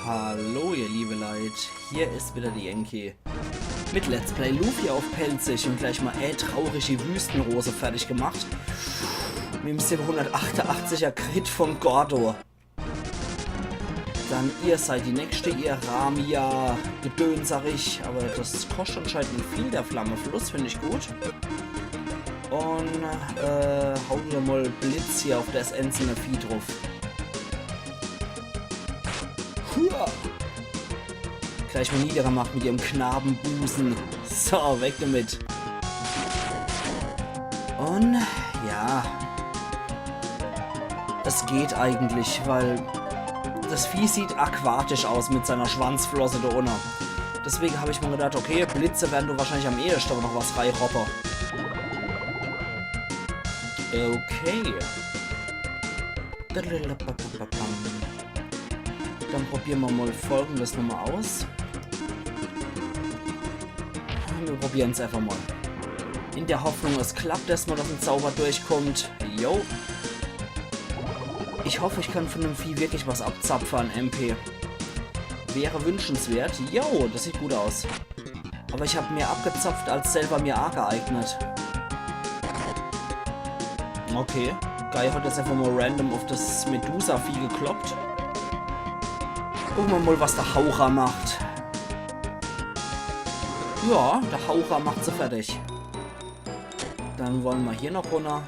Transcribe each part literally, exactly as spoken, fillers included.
Hallo ihr liebe Leit, hier is wieder de Yankee mit Let's Play Lufia uff Pälzisch un gleich mol e traurige Wüstenrose fertig gemacht. Mit em siwwehunnertachtunachziger Crit vum Gordo. Dann ihr seid die nächschte, ihr Ramia-Gedönserisch, awwer des koscht anscheinend net viel, de Flammefluss, find ich gut. Un, äh, haut mer mol Blitz hier uff des einzelne Vieh druff. Hua! Gleich mol niedergemacht mit ihrem Knabenbusen. So, weg damit. Un, ja. Es geht eigentlich, weil des Vieh sieht aquatisch aus mit seiner Schwanzflosse do unne. Deswege hab ich mer gedacht, okay, Blitze werre do wahrscheinlich am eheschte awwer noch was reiroppe. Okay. Dann probiere mer mol Folgendes nochmol aus. Mir probiere's einfach mol. In de Hoffnung, es klappt erschtmol, dass en Zauber durchkummt. Jo. Ich hoff, ich kann vun dem Vieh wirklich was abzapfe an M P. Wär wünschenswert. Jo, des sieht gut aus. Awwer ich hab mehr abgezapft, als selwer mir ageeignet. Okay. Guy hat jetzt einfach mol random uff des Medusa-Vieh gekloppt. Gucke mer mol, was de Haucher macht. Ja, de Haucher macht se fertig. Dann wolle mer hier noch runner.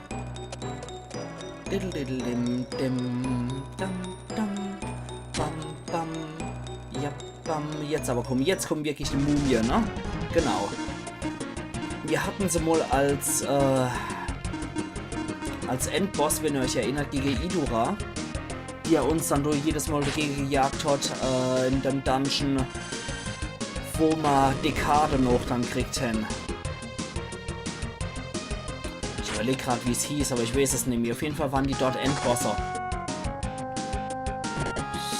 Diddel, diddel, dim, dim, dam, dam, bam, bam. Ja, bam. Jetzt awwer komm, jetzt kummt wirklich die Mumie, ne? Genau. Mir hatten se mol als, äh, als Endboss, wenn ihr euch erinnert, gege Idura, die er uns dann do jedes Mol dagege gejagt hat, äh, in dem Dungeon, wo mer Dekade noch dann kriegt hen. Ich überleg grad, wie's hieß, awwer ich weeß es nimmi. Uff jeden Fall waren die dort Endbosse.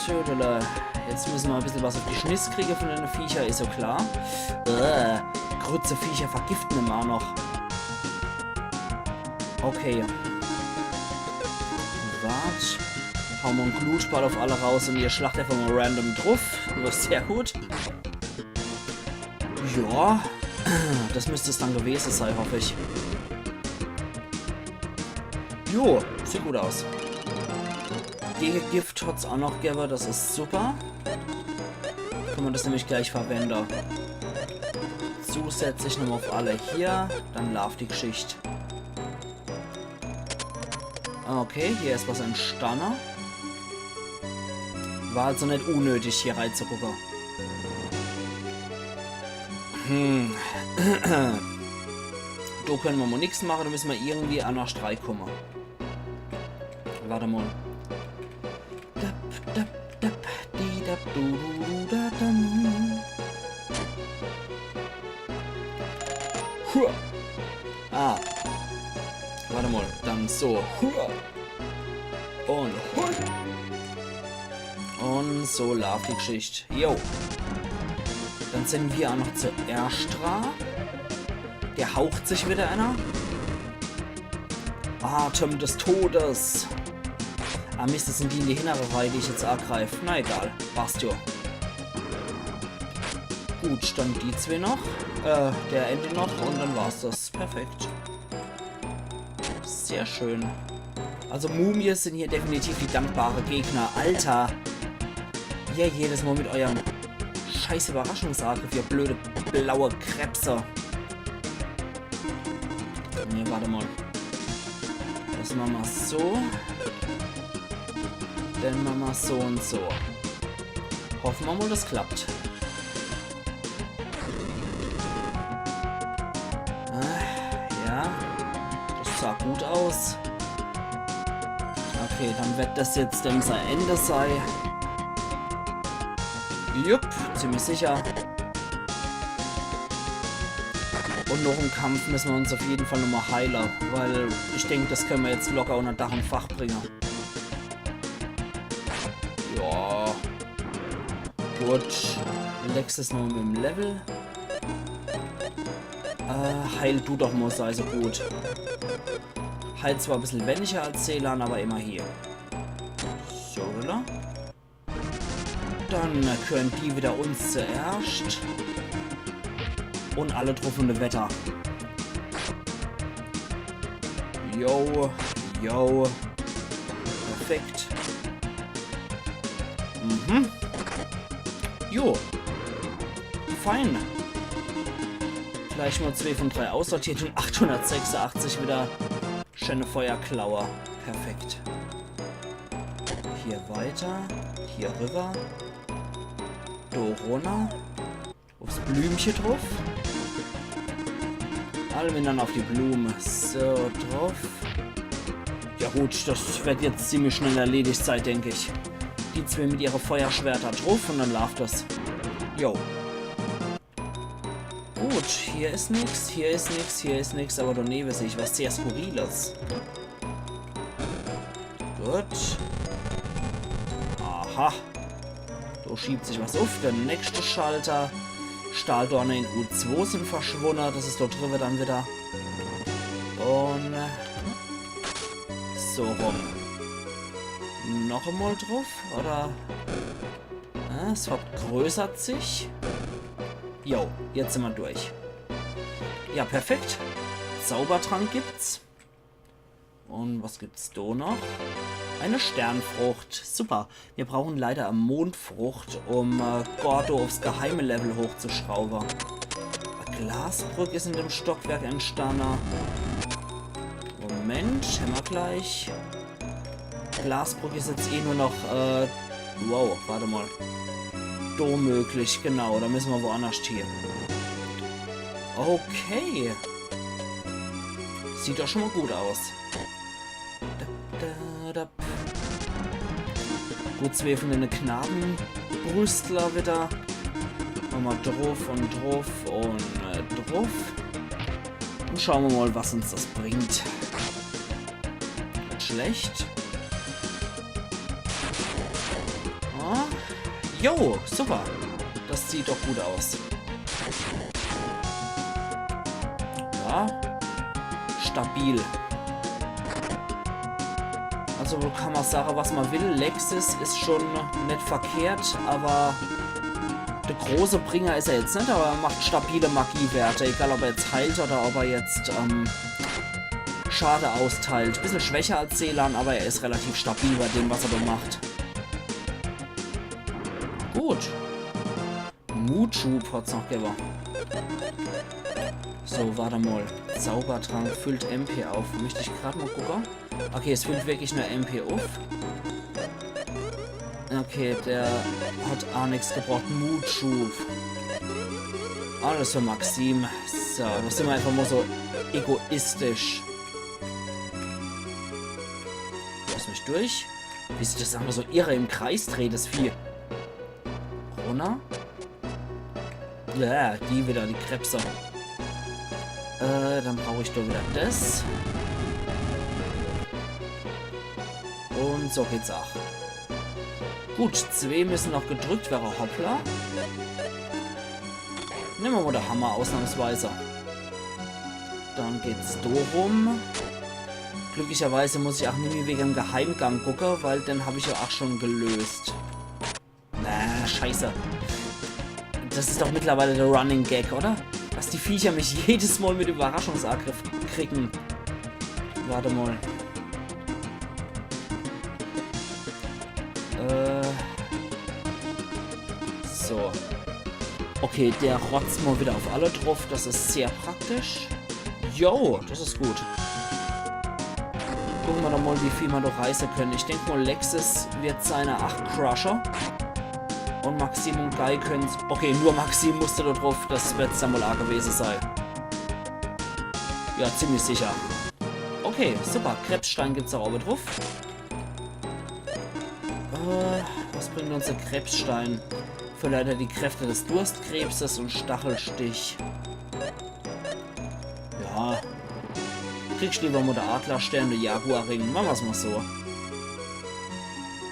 Södele. Jetzt müsse mer e bissel was uff die Schniss kriege vun dene Viecher, is jo klar. Äh, Grützeviecher vergiften immer noch. Okay. Wart. Haue mer en Glutball uff alle raus un ihr schlacht einfach mol random druff. Des is sehr gut. Ja, des müsst's dann gewese sei, hoff ich. Jo, sieht gut aus. Gegegift hat's aa noch gewwe, des is super. Kann mer des nämlich gleich verwende. Zusätzlich nochmol uff alle hier, dann laaft die Gschicht. Okay, hier is was entstanne. War also net unnötig, hier reizugucke. Hm. Do kenne mer mol nix mache, do müsse mer irgendwie annerscht reikumme. Wart mol. Dap, dap, dap, di, dap, du, du, du, da, dam. Hua. Ah. Wart mol, dann so. Hua. Un hui. Un so laaft die Gschicht. Jo. Dann sin mer aa noch zuerscht dra. Do haucht sich wieder eener. Atem des Todes. Ah Mist, des sin die in de hinnere Reih, die ich jetzt aagreif. Na egal, passt jo. Gut, dann die zwee noch. Äh, der Andy noch un dann war's des. Perfekt. Sehr schön. Also Mumie sin hier definitiv die dankbare Gegner. Alter! Ihr jedes Mol mit eurem scheiß Überraschungsangriff, ihr blöde blaue Krebse. Nee, wart mol. Des mache mer so. Dann mache mer so un so. Hoffe mer mol, des klappt. Ah, ja. Des sah gut aus. Okay, dann werd des jetzt dem sei End sei. Jupp, ziemlich sicher. Un noch em Kampf müsse mer uns uff jeden Fall nochmol heile, weil ich denk, des kenne mer jetzt locker unner Dach un Fach bringe. Ja. Gut. Lex is noch mit em Level. Äh, heil du doch mol, sei so gut. Heil zwar e bissel weniger als Selan, awwer immerhin. So, oder? Dann gehören die wieder uns zuerscht. Und alle druff und weiter. Yo, yo. Perfekt. Mhm. Jo. Fein. Gleich mal zwee von drei aussortiert und achthundertsechsundachtzig wieder. Schöne Feuerklaue. Perfekt. Hier weiter. Hier rüber. Do runner. Uffs Blümche druff. Alle miteinander uff die Blume. So, druff. Ja gut, das wird jetzt ziemlich schnell erledigt sei, denk ich. Die zwee mit ihre Feuerschwerter druff und dann laaft das. Jo. Gut, hier is nix, hier is nix, hier is nix, aber donewe seh ich was sehr Skurriles. Gut. Aha. Do schiebt sich was uff. Der nächste Schalter. Stahldorne in U zwei sind verschwunne. Das is dort driwwe dann wieder. Und so rum. Noch emol druff, oder? Ja, es vergrößert sich. Jo, jetzt sind wir durch. Ja, perfekt. Zaubertrank gibt's. Und was gibt's do noch? Eine Sternfrucht. Super. Wir brauchen leider e Mondfrucht, um äh, Gordo uffs geheime Level hochzuschrauwe. E Glasbrück is in dem Stockwerk entstanne. Moment, hämmer gleich. Glasbrück is jetzt eh nur noch, äh, wow, warte mal. Do möglich, genau, da müssen wir woanders hin. Okay. Sieht doch schon mal gut aus. Da, da, da. Gut, zwee von den Knabenbrüstler wieder. Nochmal druff und druff und äh, druff. Und schauen wir mal, was uns das bringt. Nicht schlecht. Ah. Jo, super. Das sieht doch gut aus. Ja. Stabil. Also kann man sagen, was man will. Lexis is schon net verkehrt, aber der große Bringer is er jetzt net, aber er macht stabile Magiewerte, egal ob er jetzt heilt oder ob er jetzt ähm, Schade austeilt. Bissel schwächer als Selan, aber er is relativ stabil bei dem, was er da macht. Gut. Mutschub hat's noch gewwe. So, warte mal. Zaubertrank füllt M P auf. Möcht ich grad mal gucke. Okay, es füllt wirklich nur M P auf. Okay, der hat aa nix gebracht. Mutschub. Alles für Maxim. So, da sind wir einfach mal so egoistisch. Lass mich durch. Wie sich das einfach so irre im Kreis dreht, das Vieh. Runner. Ja, die wieder, die Krebse. Äh, dann brauch ich da wieder das. Und so geht's auch. Gut, zwee müssen noch gedrückt werre. Hoppla. Nemme mer mal de Hammer ausnahmsweise. Dann geht's do rum. Glücklicherweise muss ich auch nimmi wege em Geheimgang gucke, weil den hab ich ja auch schon gelöst. Na, scheiße. Das is doch mittlerweile der Running Gag, oder? Dass die Viecher mich jedes Mal mit Überraschungsangriff kriegen. Warte mal. Äh. So. Okay, der rotzt mal wieder auf alle drauf. Das is sehr praktisch. Jo, das is gut. Gucke mer doch mal, wie viel mer noch reiße können. Ich denk mal, Lexis wird seine acht crushe. Und Maxim und Guy können's. Okay, nur Maxim musste da drauf. Das wird's dann wohl aa gewese sei. Ja, ziemlich sicher. Okay, super. Krebsstein gibt's auch oben drauf. Äh, was bringt uns der Krebsstein? Verleiht die Kräfte des Durstkrebses und Stachelstich. Ja. Kriegsch lieber mal der Adlerstern, der Jaguarring. Mache mer's mal so.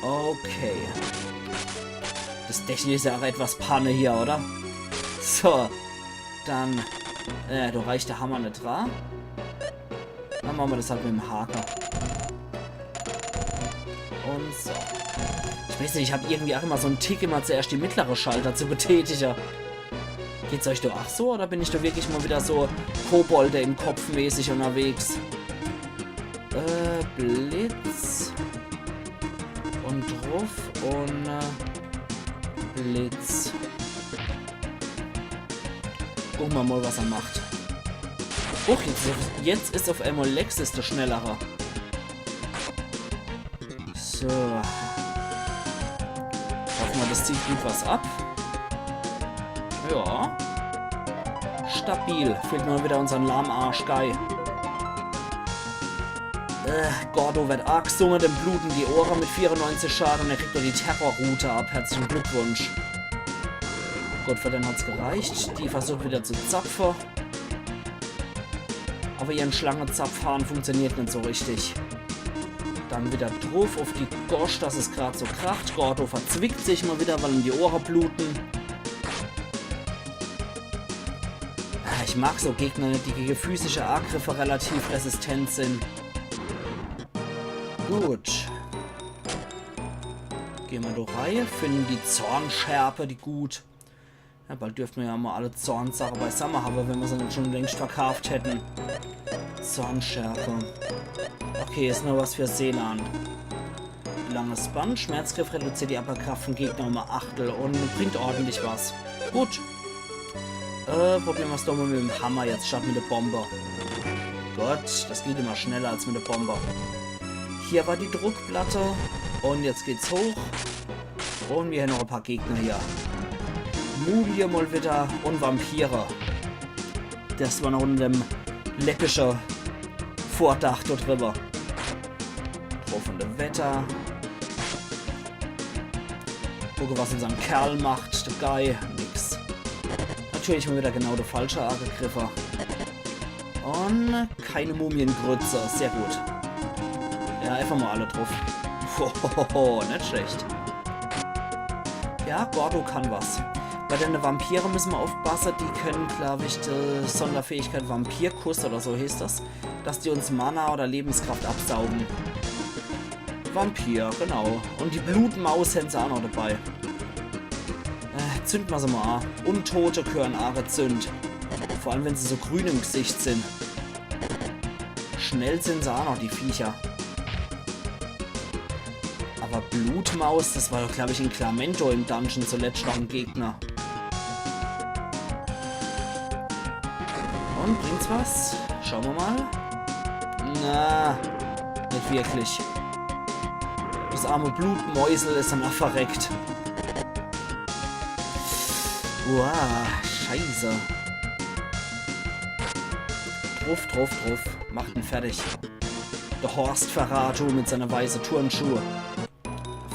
Okay. Das Technik is ja auch etwas Panne hier, oder? So. Dann, äh, do reicht der Hammer net dra. Dann mache mer das halt mit em Hake. Und so. Ich Weeß net, ich hab irgendwie ach immer so en Tick, immer zuerscht die mittlere Schalter zu betätige. Geht's euch do ach so, oder bin ich do wirklich mol wieder so Kobolde im Kopf mäßig unterwegs? Äh, Blitz. Un druff un, äh, Blitz. Gucke mer mol, was er macht. Uch, jetzt, jetzt is uff emol Lexis de Schnellere. So. Hoffe mer, des zieht gut was ab. Ja. Stabil. Fehlt nur wieder unsern Lahmarsch Guy. Äh, Gordo wird aagesunge, dem bluten die Ohre mit vierundneunzig Schade un er kriegt nur die Terrorrute ab. Herzlichen Glückwunsch. Gut, für den hat's gereicht. Die versucht wieder zu zapfe. Aber ihren Schlangezapfhahn funktioniert net so richtig. Dann wieder druff uff die Gosch, dass es grad so kracht. Gordo verzwickt sich mol wieder, weil ihm die Ohre bluten. Ah, ich mag so Gegner net, die gege physische Aagriffe relativ resistent sin. Gut. Gehn mer doch rei, finden die Zornschärpe, die gut. Ja, bald dürfte mer ja mol alle Zornsache beisamme hawwe, wenn mer se net schun längscht verkaaft hätten. Zornschärpe. Okay, is nur was für Selan. Langes Band, Schmerzgriff, reduziert die Abwehrkraft vum Gegner um e Achtel un bringt ordentlich was. Gut. Äh, probiere mer's doch mol mit em Hammer jetzt statt mit de Bombe. Gut, des geht immer schneller als mit de Bombe. Hier war die Druckplatte. Un jetzt geht's hoch. Un mir hän noch e paar Gegner hier. Mumie mol wieder un Vampire. Des war noch unner dem läppische Vordach do driwwer. Druff un de Wetter. Gucke, was unsern Kerl macht, de Guy. Nix. Natürlich mol wieder genau de Falsche aagegriffe. Un keine Mumiengrütze, sehr gut. Ja, einfach mol alle druff. Hohoho, net schlecht. Ja, Gordo kann was. Bei denne Vampire müsse mer uffpasse, die kennen, glaab ich, die Sonderfähigkeit Vampirkuss oder so heeßt des, dass die uns Mana oder Lebenskraft absaugen. Vampir, genau. Un die Blutmaus hän se ach noch dabei. Äh, zünde mer se mol aa. Untote gehören aagezünd. Vor allem, wenn se so grün im Gesicht sin. Schnell sin se aa noch, die Viecher. Aber Blutmaus, des war doch, glaab ich, in Clamento im Dungeon zuletscht noch en Gegner. Un bringt's was? Schaue mer mol. Na, net wirklich. Des arme Blutmäusel is dann ach verreckt. Uah, scheiße. Druff, druff, druff. Macht en fertig. De Horst Ferrato mit seine weiße Turnschuhe.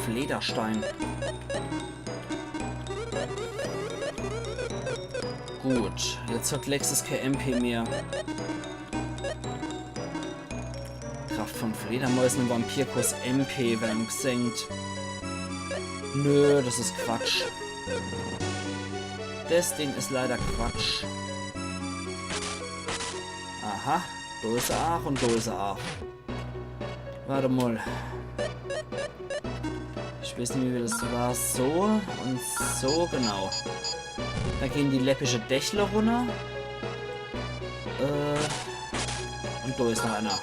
Flederstein. Gut, jetzt hat Lexis kee M P mehr. Kraft von Fledermäusen un Vampirkuss, M P wern gesenkt. Nö, des is Quatsch. Des Ding is leider Quatsch. Aha, do is er aach un do is er aach. Wart emol. Ich weeß net, wie des war. So un so, genau. Do gehn die läppische Dächle runner. Äh, un do is noch ener.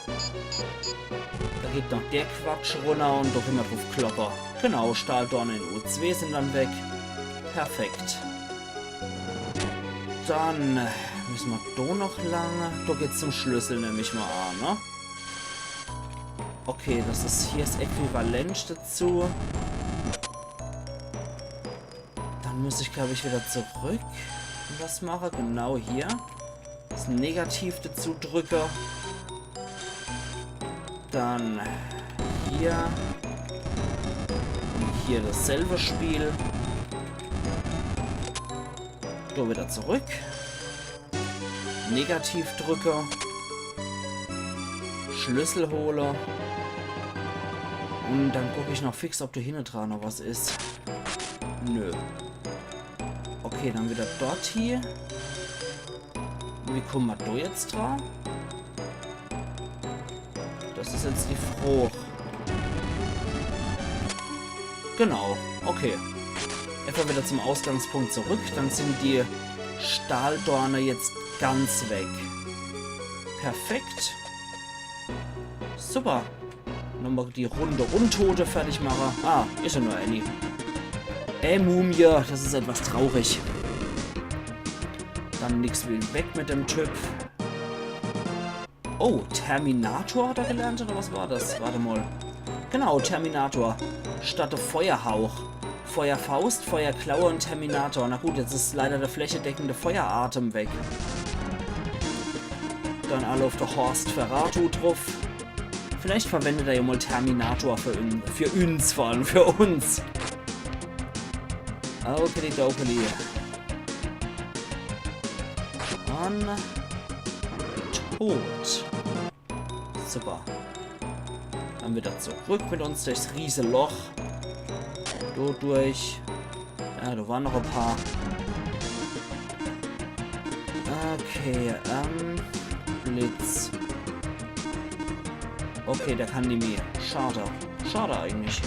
Do geht noch der Quatsch runner un do kenne mer druff kloppe. Genau, Stahldorne in U zwee sin dann weg. Perfekt. Dann müsse mer do noch lang. Do geht's zum Schlüssel, nemm ich mol an, ne? Okay, des is, hier is äquivalent dezu. Dann muss ich, glaab ich, wieder zurück un was mache. Genau hier. Des Negativ dezu drücke. Dann hier. Un hier dasselbe Spiel. So, wieder zurück. Negativ drücke. Schlüssel hole. Un dann guck ich noch fix, ob do hinne dran noch was is. Nö. Okay, dann wieder dort hie. Wie kumme mer do jetzt dran? Des is jetzt die Froch. Genau, okay. Einfach wieder zum Ausgangspunkt zurück. Dann sind die Stahldorne jetzt ganz weg. Perfekt. Super. Nochmal die Runde Untote fertig mache. Ah, is ja nur eine. Äh, Mumie, das is etwas traurig. Dann nix wie weg mit dem Typ. Oh, Terminator hat er gelernt, oder was war das? Warte mal. Genau, Terminator. Statt de Feuerhauch. Feuerfaust, Feuerklaue und Terminator. Na gut, jetzt is leider der flächendeckende Feueratem weg. Dann alle auf de Horst Ferratu druff. Vielleicht verwendet er ja mal Terminator für, ün-, für uns, vor allem für uns. Okeli dokeli. Und tot. Super. Dann wieder zurück mit uns durchs Rieseloch. Do durch. Ja, do waren noch e paar. Okay, ähm, Blitz. Okay, der kann nimmi. Schade. Schade eigentlich.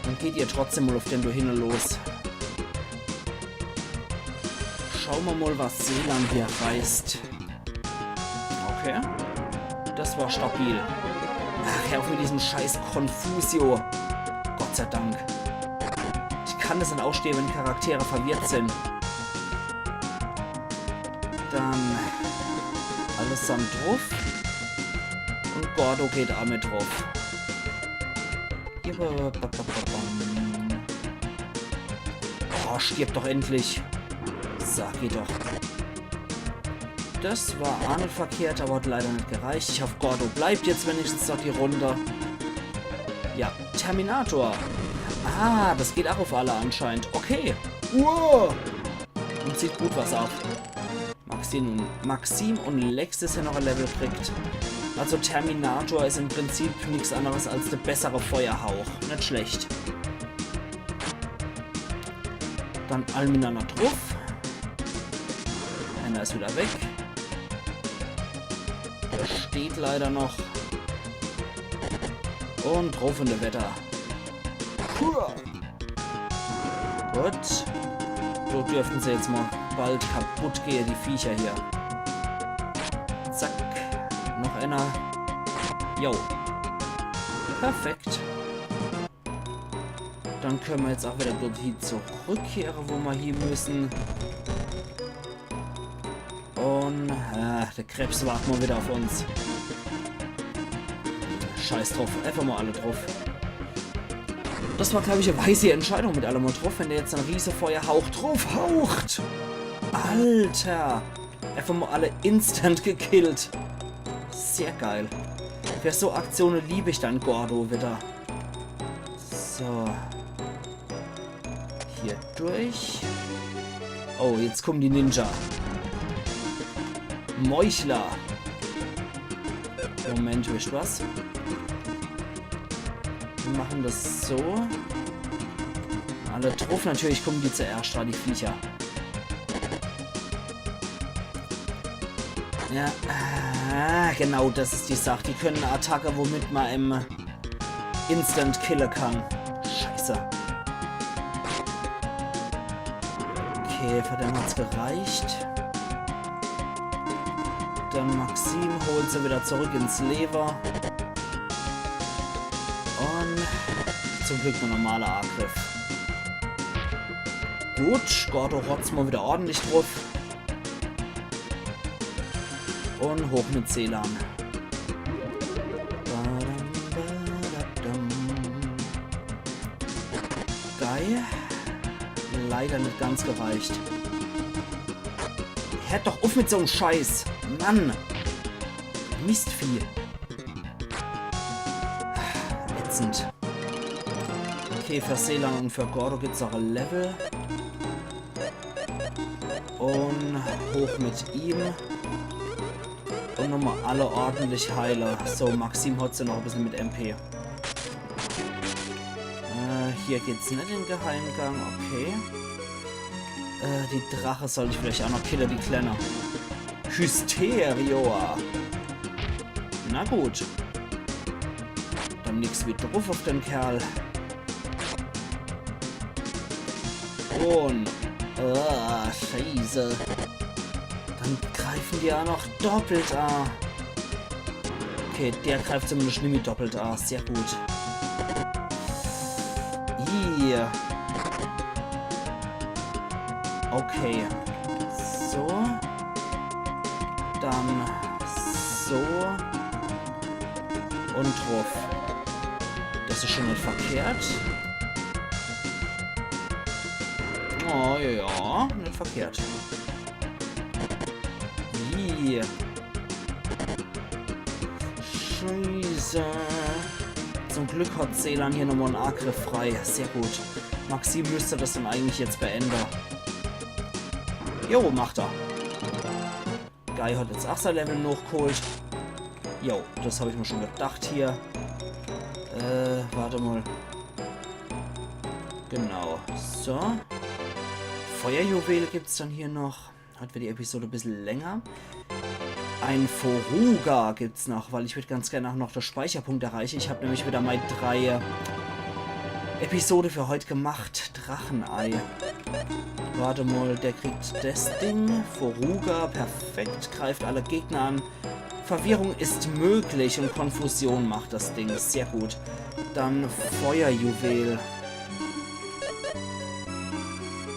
Dann geht ihr trotzdem mal auf den do hinne los. Schaue mer mal, was Selan hier reißt. Okay. Das war stabil. Ach, hör auf mit diesem scheiß Confusio. Gott sei Dank. Ich kann das net ausstehe, wenn Charaktere verwirrt sind. Dann allesamt druff. Und Gordo geht aa mit druff. Oh, stirb doch endlich. So, geht doch. Das war aa net verkehrt, aber hat leider net gereicht. Ich hoff, Gordo bleibt jetzt wenigstens noch die Runde. Ja, Terminator. Ah, das geht aa auf alle anscheinend. Okay. Wow. Und zieht gut was auf. Maxim und, Maxim und Lex is ja noch e Level kriegt. Also Terminator is im Prinzip nix anderes als de bessere Feuerhauch. Net schlecht. Dann all miteinander druff. Einer is wieder weg. Der steht leider noch. Und druff in de Wetter. Hua! Gut. So dürften se jetzt mal bald kaputt gehe, die Viecher hier. Zack. Noch einer. Jo. Perfekt. Dann können wir jetzt auch wieder dorthin zurückkehren, wo wir hin müssen. Und, äh, der Krebs wartet mal wieder auf uns. Scheiß drauf, einfach mal alle drauf. Das war, glaub ich, eine weise Entscheidung mit allem mal drauf, wenn der jetzt einen Riesefeuerhauch drauf haucht. Alter! Einfach mal alle instant gekillt. Sehr geil. Für so Aktionen liebe ich dann Gordo wieder. So. Hier durch. Oh, jetzt kommen die Ninja. Meuchler. Moment, wisst was? Wir machen das so. Alle drauf, natürlich kommen die zuerst dran, die Viecher. Ja, ah, genau, das ist die Sache. Die können eine Attacke, womit man im Instant kille kann. Scheiße. Okay, für den hat's gereicht. Dann Maxim holt se wieder zurück ins Lewe. Und zum Glück nur normaler Angriff. Gut, Gordo rotzt mal wieder ordentlich drauf. Und hoch mit Selan. Geil. Leider nicht ganz gereicht. Hört doch auf mit so'm Scheiß. Mann. Mistvieh. Ätzend. Okay, für Selan und für Gordo gibt's auch ein Level. Und hoch mit ihm. Und nochmal alle ordentlich heile. So, Maxim hat se noch ein bisschen mit M P. Äh, hier geht's nicht in den Geheimgang, okay. Äh, die Drache sollte ich vielleicht auch noch killen, die Kleine. Hysteria. Na gut. Dann nix wie druff uff den Kerl. Un... Ah, Scheiße. Dann greifen die aa noch doppelt a. Okay, der greift zumindest nimmi doppelt a. Sehr gut. Hier. Okay. So. Dann so. Un druff. Das is schon net verkehrt. Oh, ja, ja, net verkehrt. Hier. Scheiße. Zum Glück hat Selan hier nochmal en Agriff frei. Sehr gut. Maxim müsst das dann eigentlich jetzt beende. Jo, macht er. Guy hat jetzt aa sei Level nochgeholt. Jo, das hab ich mir schon gedacht hier. Äh, wart mal. Genau, so. Feuerjuwel gibt's dann hier noch. Hat für die Episode e bissel länger. Ein Foruga gibt's noch, weil ich würd ganz gerne auch noch de Speicherpunkt erreiche. Ich hab nämlich wieder mei drei Episode für heut gemacht. Drachenei. Wart mal, der kriegt das Ding. Foruga, perfekt, greift alle Gegner an. Verwirrung ist möglich und Konfusion macht das Ding. Sehr gut. Dann Feuerjuwel.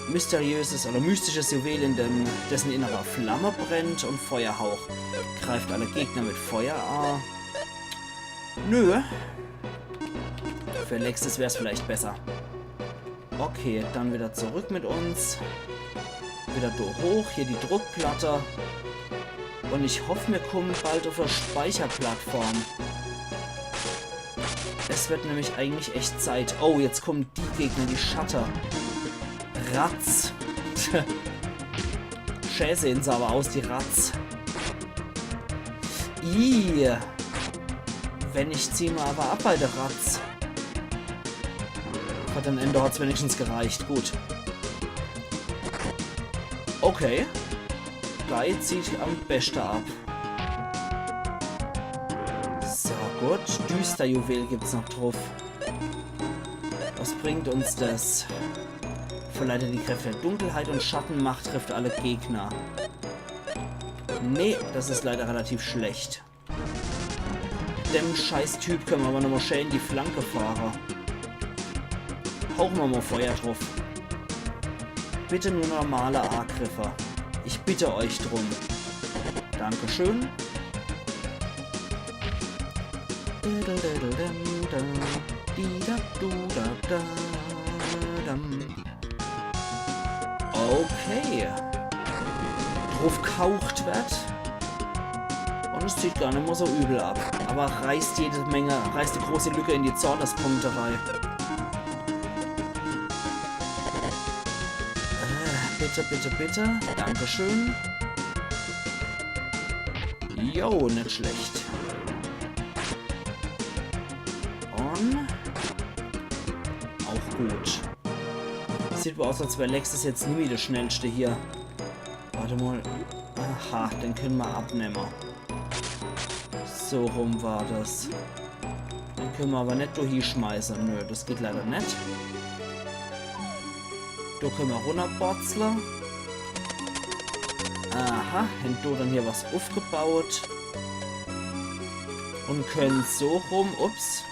Mysteriöses oder mystisches Juwel, in dem, dessen innerer Flamme brennt, und Feuerhauch. Greift alle Gegner mit Feuer a. Nö. Für Lexis wär's vielleicht besser. Okay, dann wieder zurück mit uns. Wieder do hoch, hier die Druckplatte. Und ich hoff, mir kommen bald auf e Speicherplattform. Es wird nämlich eigentlich echt Zeit. Oh, jetzt kommen die Gegner, die Schatte. Ratz. Schä sehen se aber aus, die Ratz. Ih. Wenn ich zieh mal aber ab bei der Ratz. Hat am Ende hat's wenigstens gereicht. Gut. Okay. Guy zieht am beste ab. So, gut. Düsterjuwel gibt's noch druff. Was bringt uns das? Verleitet die Kräfte der Dunkelheit und Schattenmacht trifft alle Gegner. Nee, das is leider relativ schlecht. Dem Scheißtyp können wir aber nochmal schön in die Flanke fahren. Hauchen wir mal Feuer drauf. Bitte nur normale Angriffe. Ich bitte euch drum. Dankeschön. Okay. Drauf gehaucht wird. Und es zieht gar nicht mal so übel ab. Aber reißt jede Menge, reißt eine große Lücke in die Zornespunkte rein. Äh, bitte, bitte, bitte. Dankeschön. Jo, nicht schlecht. Und auch gut. Sieht wohl aus, als wär Lexis jetzt nimmi der Schnellste hier. Warte mal. Aha, den können wir abnehmen. So rum war das. Den können wir aber nicht do hieschmeißen. Nö, das geht leider nicht. Do können wir runterborzeln. Aha, haben do dann hier was aufgebaut. Und können so rum, ups.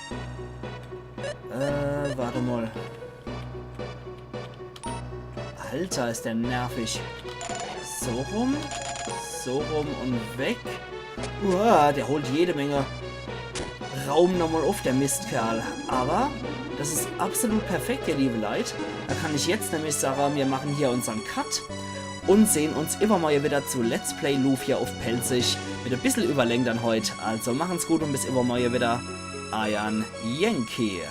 Äh, warte mal. Alter, ist der nervig. So rum, so rum und weg. Uah, der holt jede Menge Raum nochmal auf, der Mistkerl. Aber das ist absolut perfekt, ihr liebe Leit. Da kann ich jetzt nämlich sagen, wir machen hier unseren Cut und sehen uns übermorgen wieder zu Let's Play Lufia auf Pälzisch. Mit ein bisschen Überlänge dann heut. Also machen's gut und bis übermorgen wieder. Eiern Yankee.